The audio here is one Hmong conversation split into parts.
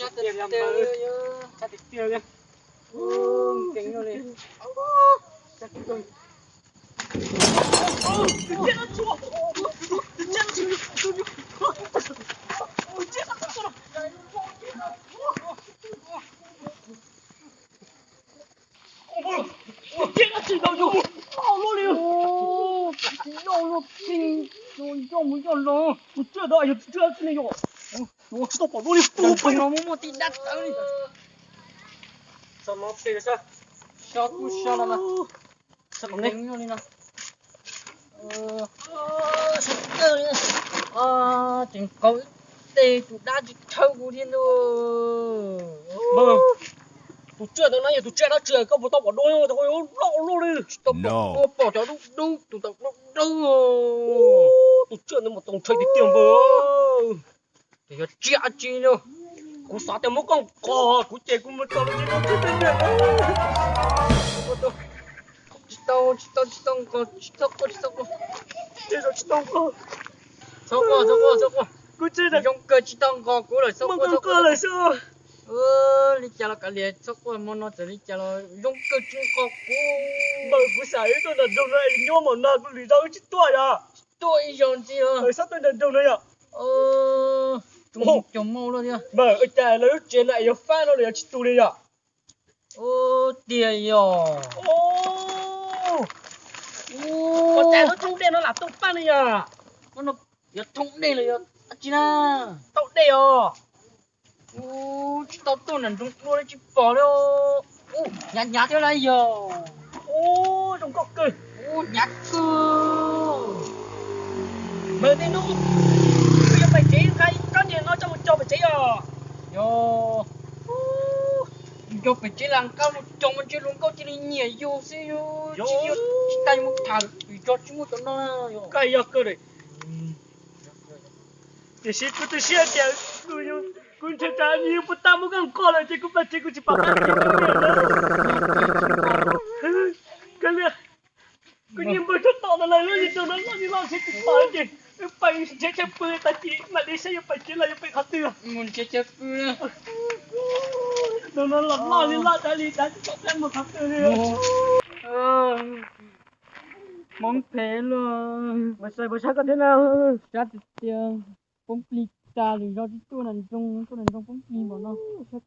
Tiag tiag li. Tus tsiaj dab tsi no yog loj luaj li, loj luaj pheej, yog mus yog los, tus tsiaj dab tsi yog tus tsiaj dab tsi ne yom? Tsis tau pom dua li, tus pheej no muaj muaj tib dab tawv li. Xyov kuj xyov no mas, xyov li no. Tseem qaug ib teg tus dab tsis thawb kuv thiab ntuj. Tus tsiaj ntawd no yog tus tsiaj dab tsi koj puas tau pom dua, tus loj luaj li. Tsis tau pom dua, pom cov dub dub, tus ntawd dawb dawb. Tus tsiaj ntawd mas txaus ntshai tiag tiag npawg. Ces yog tsiaj dab tsi no, kuv xav tias muab koj nqos kuv ces kuv mus txog lub tsev no tsis tau nyiam. Tsis tau, tsis tau, tsis tau nqos, tsis tau quaj, tsis tau quaj. Tsis tau nqos. Txhob quaj, txhob quaj, txhob quaj. Kuv tsis zoo kawg tsis tau nqos kuv lawm, txhob quaj, txhob quaj lawm xwb. Li cas los kav liam, txhob quaj, hmo no txawm li cas los zoo kawg tsis nqos kuv. Npawg, kuv xav wb tuaj nram nroog no es nyob mom no kuv lwm zaus wb tsis tuaj yom. Tsis tuaj ib zaug ntxiv os. Txhob tuaj nram nroog no yom. Cov maum luaj thiab. Npawg, ua cas lawv lub tsev no es yuav fab no lawm yuav tsis tu li yom? Tiag yom. Ua cas lub thoob dej no lam tu paj ne yom? Yuav thoob dej los yog dab tsi na? Tauj dej os. Tsis tau tuaj nram nroog dua li tsis pom li. Hnyav hnyav thiab na yog. Zoo nkauj kawg. Hnyav kawg. Mas tej hnub kuv yuav pais tsev, nqa ib tsob niag no coj mus cog pem tsev os. Yog, cog pem tsev lam nqa mus cog mas ntshe luag nkauj cia li nyiam yus xwb, tsis yog tsis tas yus mus tham vim cog tsis muaj cov no. Koj yog kawg. Tiam sis kuv tu siab tias kuv ntshe tsam nws yuav puas tag muab koj nqos lawm ces kuv pais tsev kuv tsis pom qab tsev. Kawg li, kuv nyiam npawg tsob tom ntawd lawm, lub zim nroog no loj li loj ntshe tsis pom ces wb pais nrhiav chaw pw tag kis mam li saib yuav pais tsev los yuav pais qhov twg. Mus nrhiav chaw pw. Nroog no los loj li loj tas li tas tsis pom qab mus qhov twg li. Hmoob phem luaj. Mas sawv npau sab koj thiab na. Sab tiag tiag, poob plig tas lwm zaus tsis tuaj nram nroog, tuaj nram nroog poob plig npaum no. Pw no.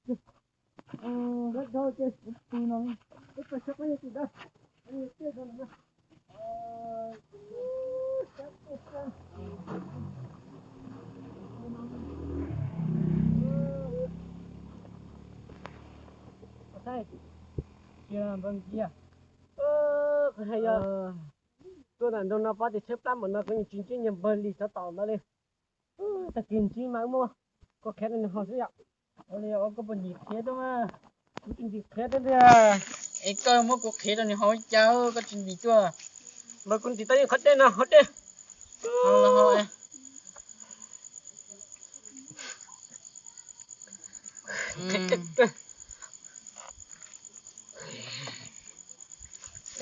Tuaj nram nroog no pom tias tshaib plab npaum no kuv tsis ntsib niag npawg Lis tsob tom ntawd li. Tag kis ntsib mas wb muab koj qhia rau nws haus xwb yom. Ua li koj puas ntim qhia tuaj mas? Kuv tsis ntim qhia tuaj tiag. Es koj muab kuv qhia rau nws haus li cas koj tsis ntim tuaj? Mas kuv ntim tau yeej qhov dej no, qhov dej.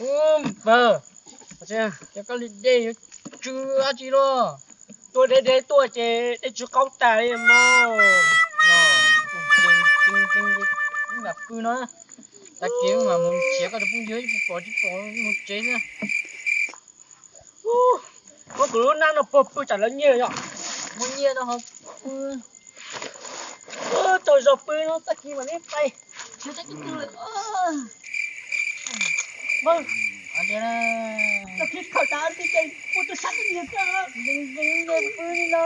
Ub npawg, cov koj li dej yuav tsw dab tsi luaj? Tuaj deb deb tuaj ces dej tsw qaub tas li mas. Wb mam pw no, tag kis wb mam mus nrhiav koj tus phooj ywg, tsis pom tsis pom mus tsev xwb. Muab kuv lub hnab no puag pw tsam lawv nyiag yom. Muab nyiag no ho pw. Tsaug zog pw no tag kis mam li pais. Tag kis khawm tas ces ua tus sab twb nyiag koj. Pw li no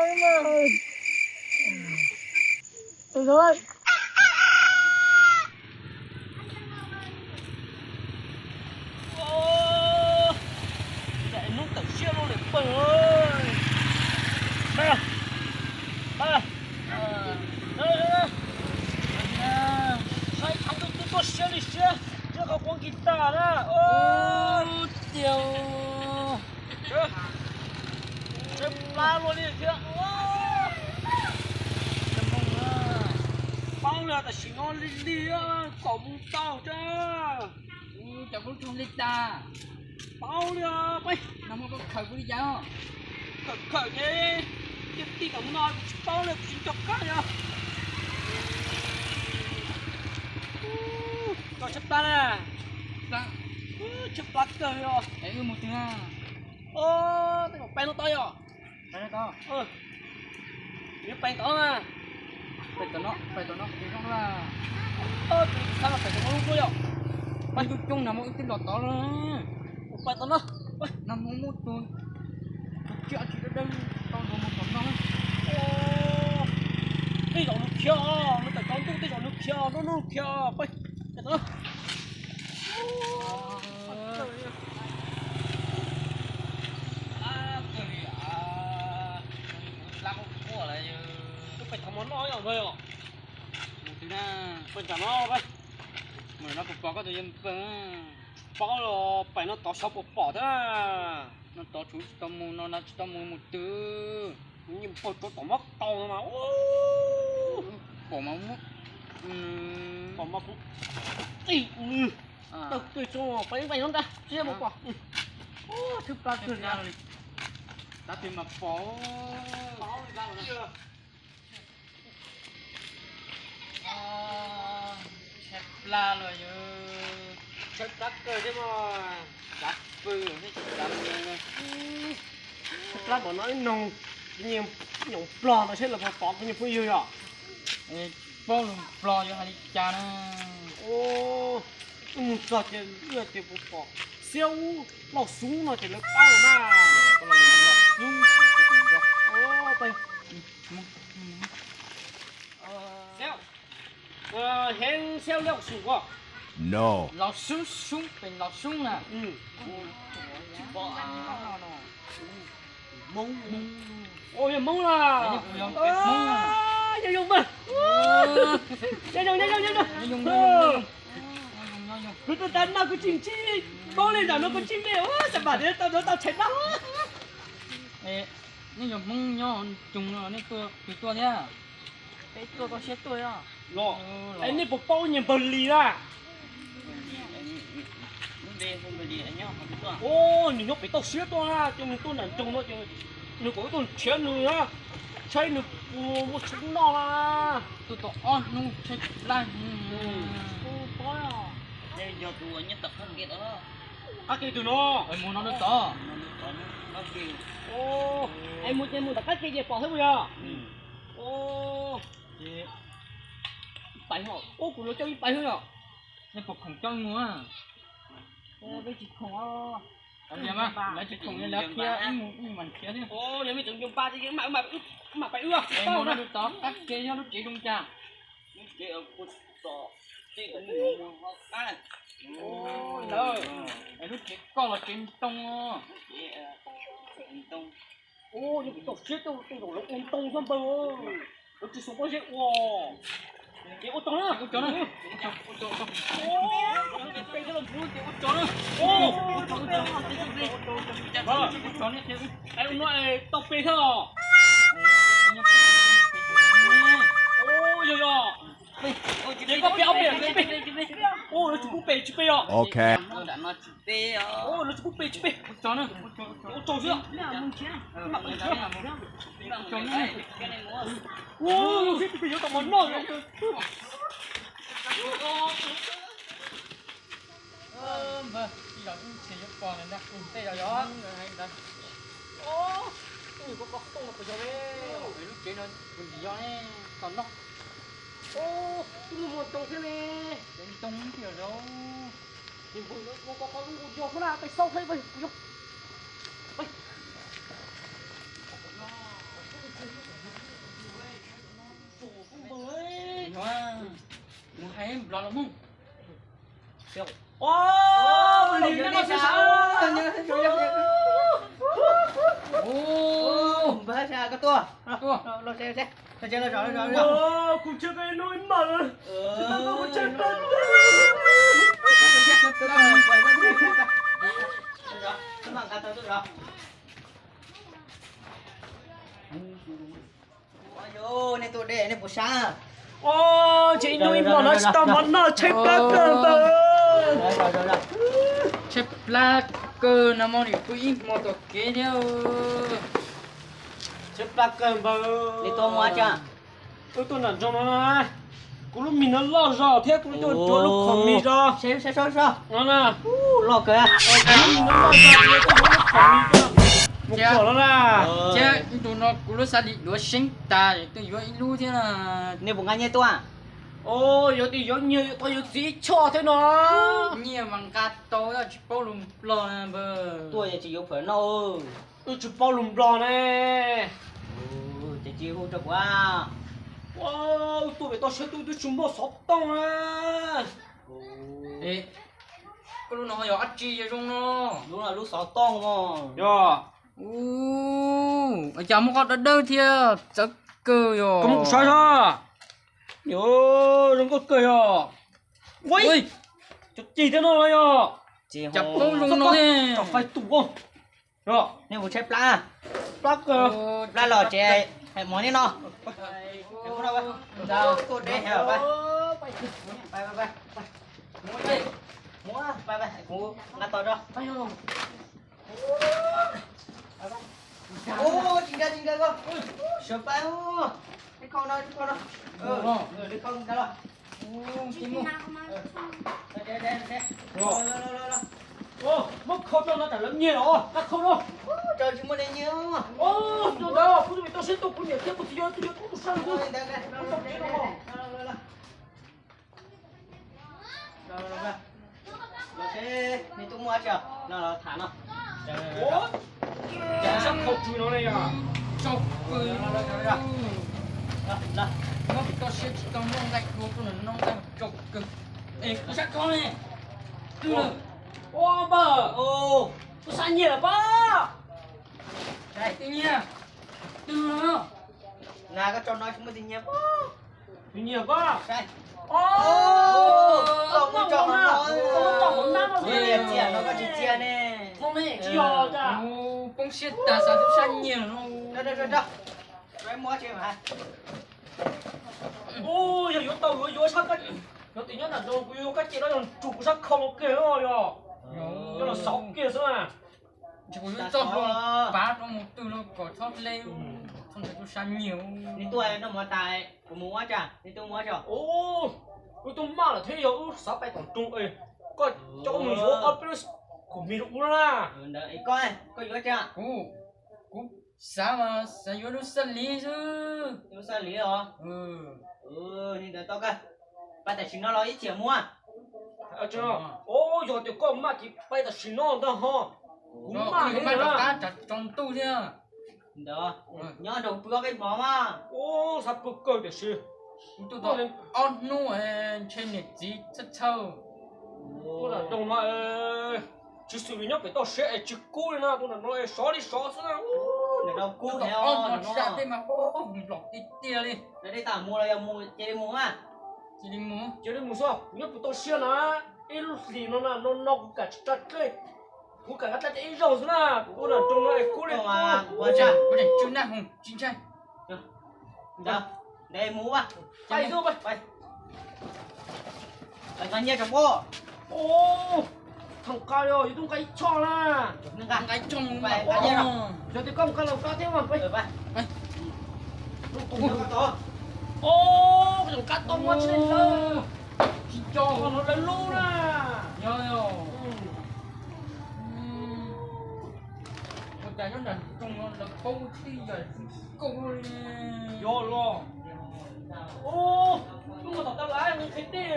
mas. Hnub tawm siab lub lawm pawg. Saib thaum tus twg tuaj siab li siab, siab qhov quav nkis tas na. Tiag, siab plab luaj li thiab. Paub li tam sim no lig lig, kaum moos tau thiab. Cov lub roob li tas. Paub li os, peb. No muab koj khawm kuv li cas? Khawm khawm ces cia ti tom no kuv tsis paub li, kuv tsis nco qab li os. Kawg os. Es wb mus twg na? Tej zaum pais no tod yom. Pais no tod. Yuav pais tod na. Pais tom no, pais tom no kuv tus zoo na. Tus xav pais tom no lub tuaj yom. Pais coob coob nag hmo wb twb los tod lawm. Pais tom no. Nag hmo muaj tus tsiaj tsis dawb dawb tau nrog mus tom no. Tej zaum nws khiav, nws tawm tsaus ntuj tej zaum nws khiav, nws khiav, pais tom no. Pais tom no yom. Mus twg na? Pais tom no, mus no puas pom koj tus yawg npawg? Paub los pais no tod xyov puas pom thiab. No tod tsuv tsis tau mus, no na tsis tau mus, mus twg? Nws npawg rau tom mob tau no mas. Pom mas muab, pom mas kuv tij nws tawg kawg tso, pais pais no ntag, tsis yog mus pom. Tshwj plab kawg li. Tab twg mas pom. Tshaib plab los yog tshaib plab kawg thiab mas. Tsav fw thiab tsis tsav fw. Tshaib plab npaum no ib noog nyias nyoos plog no seb lawv puas pom kuv niag phooj ywg yom. Paub lus plog yuav hais li cas na. Wb mus txog ces wb tias puas pom xiab ub lauj xub no ces lawv paub lawm na. Heev xiab ub lauj xub. Lauj xub xub pem lauj xub na. Hmoob. Ua yog Hmoob na. Nyob zoo mas. Nyob zoo, nyob zoo, nyob zoo. Kuv tuaj tas no kuv tsis ntsib Hmoob li, tam no kuv ntsib nej, xav pom tias tau tau tshais plab. Nej yog Hmoob nyob Nroog no nej tuaj twg tuaj thiab? Peb tuaj tau siab tuaj. Es nej puas paub nyias npawg Lis na? Nws nyob pem toj siab tuaj na, ces nws tuaj nram nroog no ces nws kom wb tuaj nrhiav nws na, saib nws puas muaj tshoob noj na. Tuaj tau ob hnub tshaib plab. Qab ke twg no? Mus no tod. Es mus ces mus tom qab ke ces pom thiab puas yog? Ib pais, ub kuv los coj ib pais xwb yom. Nej puas khoom coj mus? Peb tsis khoom. Lawv tsis khoom, lawv khiav, wb mus wb mam khiav thiab. Yog me tseem nco npa ces wb mam pais wb. Mus no tod, qab ke yog lub tsev zoo cas? Lub tsev koj los tsev ntoo. Ua, yog kuv tau siab tuaj tej zaum lawv ua ntoo xwb npawg. Lawv tsis xav pob zeb ua. Ces ua tso na. Ua tso na. Ua tso na. Ua tso na. Ua tso na. Ua tso na. Tau pe thiab os. Yog yog. Ces koj pe ob peb, pe. Ua, lawv tsis pub pe tsis pe os. Ok. Ua, lawv tsis pub pe tsis pe. Ua tso xwb. Ua, seb tus twg yuav tau mov noj. Npawg, ib zaug wb nrhiav yuav pom lawm ntag, tej zaum yog. Ub, koj koj tooj no puas yog ne? Lub tsev no puas yog ne? Tom no. Ub, twb muaj ntoo thiab ne. Tsev ntoo thiab los. Ces npawg, koj koj nkaus yog xwb na, peb xauj saib puas yog. Mus hais Nplog los Hmoob. Npawg, koj tuaj. Los seb, los seb, los seb, los seb. Kuv tshaib kawg no ib mas. Kuv tshaib kawg. Nej tuaj deb nej puas sab? Oj, ntshe ib hnub ib hmo no tsis tau mov noj, tshaib plab kawg npawg. Tshaib plab kawg, nag hmo nim pw ib hmo tom kev thiab. Tshaib plab kawg npawg. Wb tuaj nram nroog no na. Kuv lub mis no loj zog thiab kuv coj cuag lub khoom mis zog. No na. Loj kawg. Kuv lub mis no loj zog thiab kuv yuav lub khoom mis zog. Mus kom no na. Ces ntu no kuv lub xab lim duav seeb tas, twb yuav ib lub thiab na. Nej puas nqa nyiaj tuaj? Os, yog tias yuav nyiaj yuav tau yuav txiv ib choj thiab no. Nyiaj mas nqa tau, tsis paub lus Nplog na npawg. Tuaj tsis yuav phawm noj. Wb tsis paub lus Nplog ne. Ces tsis hu rau kuv. Wb tuaj pem toj siab tuaj twb tsis muaj xov tooj na. Koj lub no yog dab tsi zoo no? Lub no lub xov tooj os. Yog. Cas muaj qhov dawb dawb thiab txawv kawg yog. Koj muab kuv saib saib. Zoo nkauj kawg yog. Ua, cov cig thiab no los yog. Cas paub zoo no ne. Tsob fais tus. Nej mus tshaib plab, plab kawg, plab los tsev, hais mov neb no. Tuaj deb heev. Mus, mus, kuv nqa tos tso. Tsis nkag, tsis nkag koj. Sawv pab, ib khau no, ib khau no. Ib khau nkag los. Muab khau rau no tsam lawv nyiag los, nqa khau no. Tsis muaj neeg nyiag. Tus ntawd kuv twb tau siab tuaj, kuv niam thiab kuv txiv yuav tus sab no. Nej twb muaj dab tsi no los tham no. Sab khau tsw no ne yog. Tsaug kawg. Muab kuv toj siab tsis tau muaj nqaij dua tuaj no nqaij tsaug kawg. Es kuv sab khau ne. Twg lawm? Ua npawg, kuv xav nyiag lawm pab. Twg nyiag? Twg lawm? Na koj tso no tsis muaj tus nyiag pab. Tus nyiag koj. Koj muab tso hauv no, koj muab tso hauv nab no. Txias no koj tsis txias ne. Tsis yog cas. Kuv poob siab tas xav tub sab nyiag no. Ua, yog yuav tau yuav yuav sab, yog tias nyob nram zoov kuv yuav kab ce no yog tsum kuv sab khau los kiag no yog. Yog los xauv kiag xwb na. Ntshe kuv yuav txoj hlua pab rau mus twg los kom txhob hle, txhob nrhiav tub sab nyiag. Neb tuaj noj mov tas kuv mus ua cas, neb tuaj mus ua cas? Wb twb maj lawm thiab yog wb xav pais tom roog es koj coj mus yuav ob peb lub khoom mis rau kuv na. Koj, koj yuav cas? Kuv, kuv xav mas xav yuav lub xab lis xwb. Lub xab lis os? Li ntawd tau kawg. Pais tam sim no los ib chim mus. Yog tias koj maj ces pais tam sim no ntag ho. Kuv maj heev na. Tsaus ntuj thiab. Ntawd nyob nrog pw ob peb hmo mas. Ub, xav pw kawg tiam sis kuv tuaj tau ob hnub ntshe niam txiv txhawj txhawj. Tuaj nram nroog no, tswv xwm nws nyob pem toj siab es tsis kub li no, tuaj nram no es sov li sov xwb na. Tuaj tau ob hnub no tej mas nplom tiag tiag li. Cia li mus xwb, kuv nyob pem toj siab na, ib lub hlis no na, no no kuv kam tsis tsa dlej, kuv kam nqa dlej ib zaug xwb na, kuv tuaj nram nroog no es kub li kub. Kuv tseem tsw naj hoo tsis ntshai. Ntawd, mus pais xwb. Nqa nyiaj tso pab. Thoom nqa li, yus twb nqa ib choj na. Nqa ib choj, yog tias koj nqa los nqa thiab mas. Koj nqa tau mas tsis tau, tsis tau no lawv lub na. Yog, yog. Ua cas nyob nram nroog no lawv paub thiab yog kauj li. Yog los. Ub, wb mus tom taw lawv nqhis dej,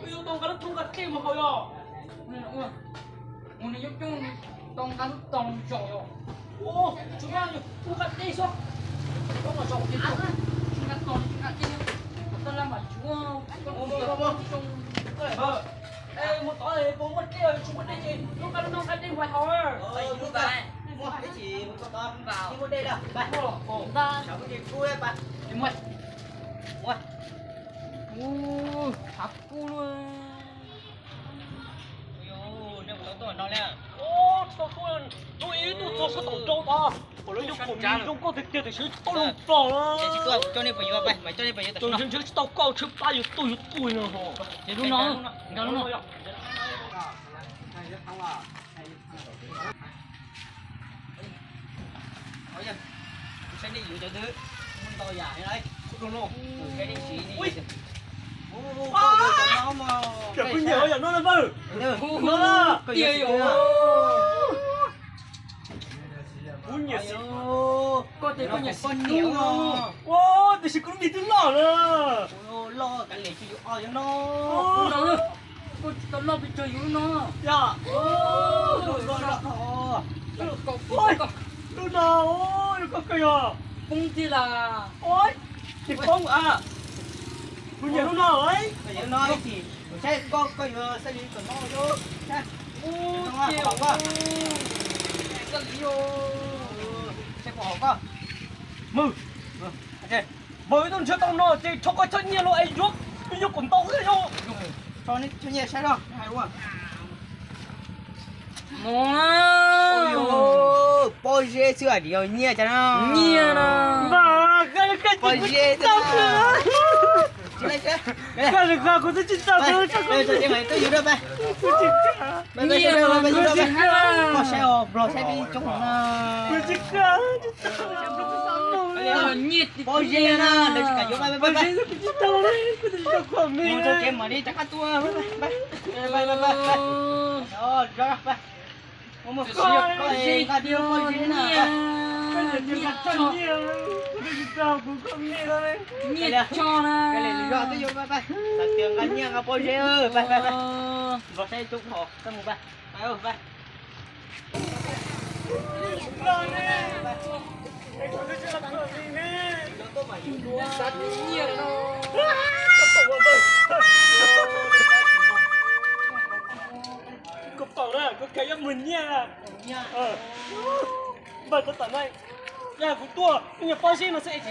wb yuav tau nqa lub thoob nqa dej mus haus yog. Ua nws yuav coob tau nqa lub tog zaum yog. Ub, tsis muaj, wb nqa dej xwb. Koj mas zaum ces tsis nqa tog tsis nqa dej, tom taw lawv mas yuav koj mus tod puas muaj dej, tsis muaj dej ces wb nqa lub no nqa dej mus haus. Ub, hav kub lawm. Tsis tau tuaj, tuaj ib tug txog sab tom nroog tod, kom lawv yuav khoom mis zoo nkauj tiag tiag tiam sis tsis paub lus Nplog na. Ntshe tsis tau koj, tshwj pab yuav tuaj yuav tuaj no. Ces lub no, nkag lub no. Saib nej yuav cov twg, muaj ntau yam li. Saib nej siv li. No na npawg. No na. Koj nyiam xwb. Koj tias koj nyiam xwb no. Ua, tiam sis kuv lub npe twb loj na. Loj kav liam tsis yuav os no. Koj tsis tau loj pes tsawg yus lub no. Yog. Lub no, lub ko kawg yog. Poob thiab las. Ua, tsis poob a. Kuv nyiam lub no. Koj yuav no ib chim, kuv saib koj, koj yuav xab li kom no. Ua, no, koj. Xab li, saib koj hov koj. Mus. Npawg, wb tuaj nrhiav tau no ces rho koj choj nyiaj los es yuav, yuav kom ntau xwb yog. Rho neb choj nyiaj saib los hais ua. Pob zeb xwb hais tias yog nyiaj cas no. Nyiaj na. Pob zeb xwb. Koj li koj kuv twb tsis tau. Koj saib os, nplog saib peb coob no. Nyiaj pob zeb na, lawv tsis kam yuav, pab pab pab. Mus rau kev mam li rov qab tuaj. Nyiaj tso na. Nqa nyiaj nqa pob zeb, pab pab pab. Nplog saib coob hos, koj mus pab. Koj pom na, koj khaws yuav mus nyiaj. Npawg, koj tom no, yog kuv tuaj, koj nyiag pob zeb no xwb es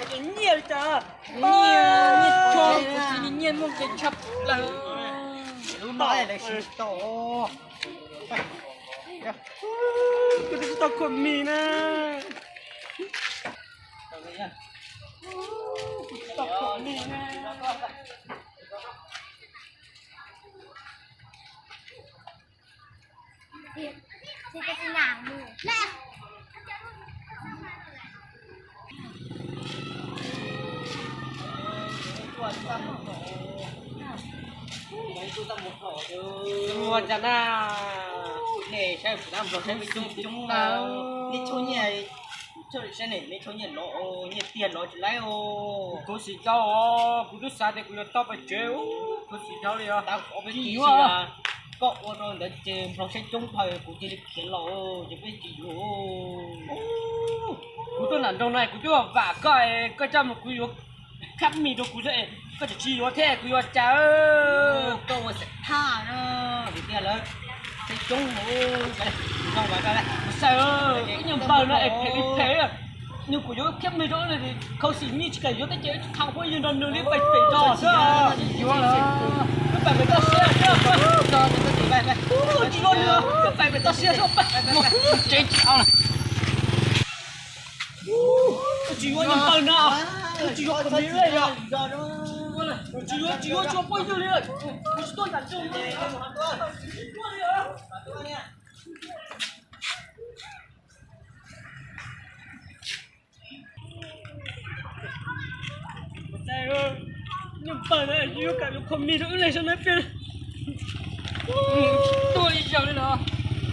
tsis nyiaj li cas. Nyiaj, nyiaj tso, kuv tsis nyiaj muaj nqi tshaj plaws. Lub no lawv siv tau. Koj twb tsis tau khuam mis na. Ua cas na, nej saib kuv dab nplog saib peb coob coob na, nej tshuav nyiaj, saib nej, nej tshuav nyiaj lov, nyiaj tiag lov tsis laib os. Khuv xim dhau os, kuv twb xav tias kuv yuav tau pais tsev, khuv xim dhau li os. Koj ua rau ntawd ces nplog saib coob dhau kuv cia li khiav los ces peb tsis yuav. Kuv tuaj nram nroog no kuv twb vam koj, koj coj mus kuv yuav khab mis rau kuv xwb, koj tseem tsis yuav thiab kuv yuav cas. Koj ua xam thaj no, vim tias lawv saib coob, kuv xav, ib nyuag npawg no es phem li phem. Nws kuj yuav khab mis rau, khuv xim nyiaj tsis kam yuav thiab ces tsis tau phooj ywg nrog nws li, pem pem toj xwb. Yuav lawm, koj pem pem toj siab xwb. Tsis yuav nws, koj pem pem toj siab xwb, pem mus tsev tsis tau lawm. Tsis yuav npawg no, tsis yuav khuv xim li yog, tsis yuav, tsis yuav, tsis yuav phooj ywg li, kuv tsis tuaj nram nroog li. Nyuag npawg na, yuav kam yuav khuam mis rau wb li sab na peb. Tuaj ib zaug li los.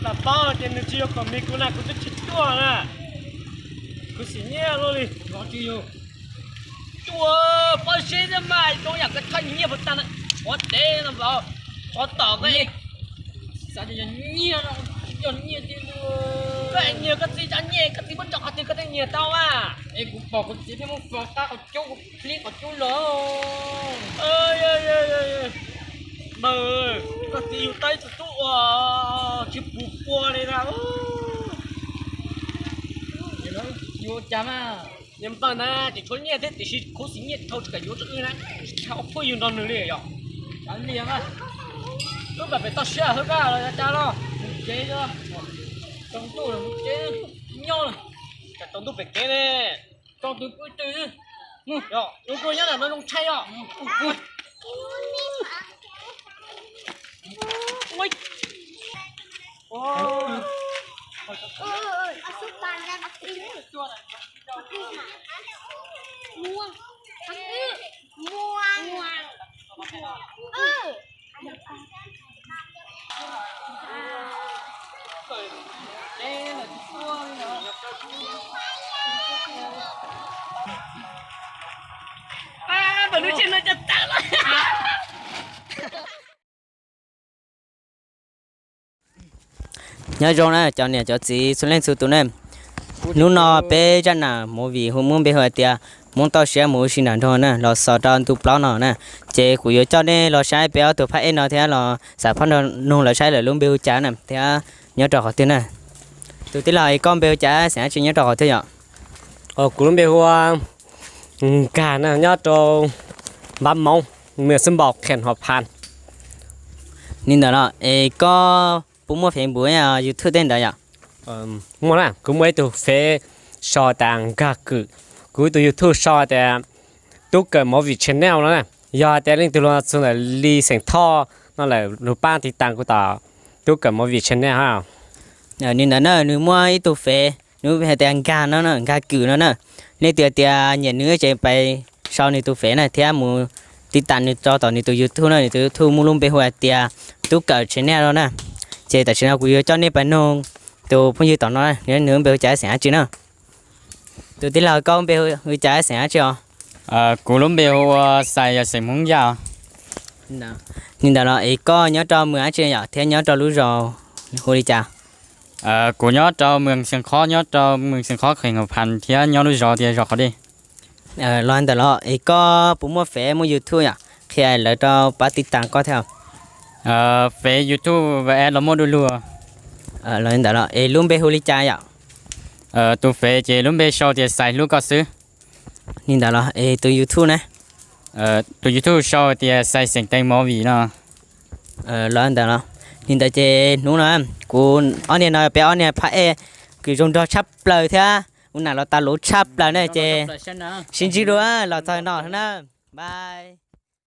Lam paub tias nws tsis yuav khuam mis kuv na, kuv twb tsis tuaj na. Kuv xim nyiaj luaj li. Los tsis yog. Tuaj pob zeb thiab mas zoo yam koj thaj nyiaj puas tag na. Tshuav tev no nplaum, tshuav tom koj. Xav tias yog nyiaj no, yog nyiaj tiag. Koj nyiag koj txiv tsob nyiaj, koj txiv muab tso qhov twg koj thiaj nyiag tau mas. Es kuv pom kuv txiv thiaj muab faus qab qhov cub, kuv plib qhov cub los. Npawg, koj txiv yug tau ib tug tub uas tsis pum pua li na. Yuav cas mas. Niag npawg na ces tshuav nyiaj thiab tiam sis khuv xim nyiaj dhau tsis kam yuav rau wb na, tsis tau phooj ywg nrog nws li yom. Kav liam mas, wb pem pem toj siab hwb koj los cas los mus tsev, tsaus ntuj los mus tsev, nyob los. Cas tsaus ntuj pem kev ne. Tsaus ntuj pw twg. Yog, zoo kua nyob ntawm no zoo tshaj yog. Nyob zoo na cov niam cov txiv txhua leej txhua tus na. Hnub no peb zaj nam movie hu muab npe hu hais tias Hmoob toj siab mus ua si nram nroog na, los xaus rau ntu plaub no na. Ces kuv yuav coj nej los saib peb ob tug phab ej no thiab los xam phaj nug lawv saib lawv lub npe hu cas na thiab nyob rau qhov twg na. Tus tij laug, koj npe hu cas, xeem dab tsi, nyob rau qhov twg yom? Kuv lub npe hu ua Nkag na, nyob rau Npab Moob, mws xub npau qhias hov phan. Li ntawd los es koj puas muaj Facebook, YouTube tej ntawd yom? Muaj na, kuv muaj ib tug Face sau tas Nkag Kwm, kuv ib tug YouTube sau tias Tub Kawm Movie Channel no na. Yog hais tias leej twg los txog ntawm li xeem Thoj no lawm los pab tiv tas kuv tom Tub Kawm Movie Channel ha. Li ntawd na, nws muaj ib tug Face, nws hais tias Nkag no na, Nkag Kwm no na. Leej twg tias nyiam nws ces pais sau nws tus Face na thiab mus tiv tas nws rau tom nws tus YouTube na, nws tus YouTube muaj lub npe hu hais tias Tub Kawm Channel no na. Ces tam sim no kuv yuav coj nej pais nug tus phooj ywg tom no, nws lub npe hu cas xeem dab tsi na. Tus tij laug, koj lub npe hu cas xeem dab tsi os? Kuv lub npe hu ua Xais, yog xeem Hmoob Yaj. Li ntawd los es koj nyob rau mws dab tsi yom, thiab nyob rau lub zos hu li cas? Kuv nyob rau mws Xeev Khob, nyob rau mws Xeev Khob qheem Hauv Phan thiab nyob lub zos tias zos Qhov Dej. Los ntawm los es koj puas muaj Face muaj YouTube yom? Qhia lawv rau pab tiv tas koj thiab. Face, YouTube, Face los muaj du lug. Los ntawm los es lub npe hu li cas yom? Tus Face ces lub npe sau tias Xais Hlub Koj xwb. Li ntawd los es tus YouTube na? Tus YouTube sau tias Xais Xeem Teem Movie no. Los ntawd los, li ntawd ces hnub no kuv ob niag no peb ob niag phab ej kws zoo nraug tshaj plaws thiab ua nam los tas luv tshaj plaws na ces sib ntsib dua los txog no na. Bye.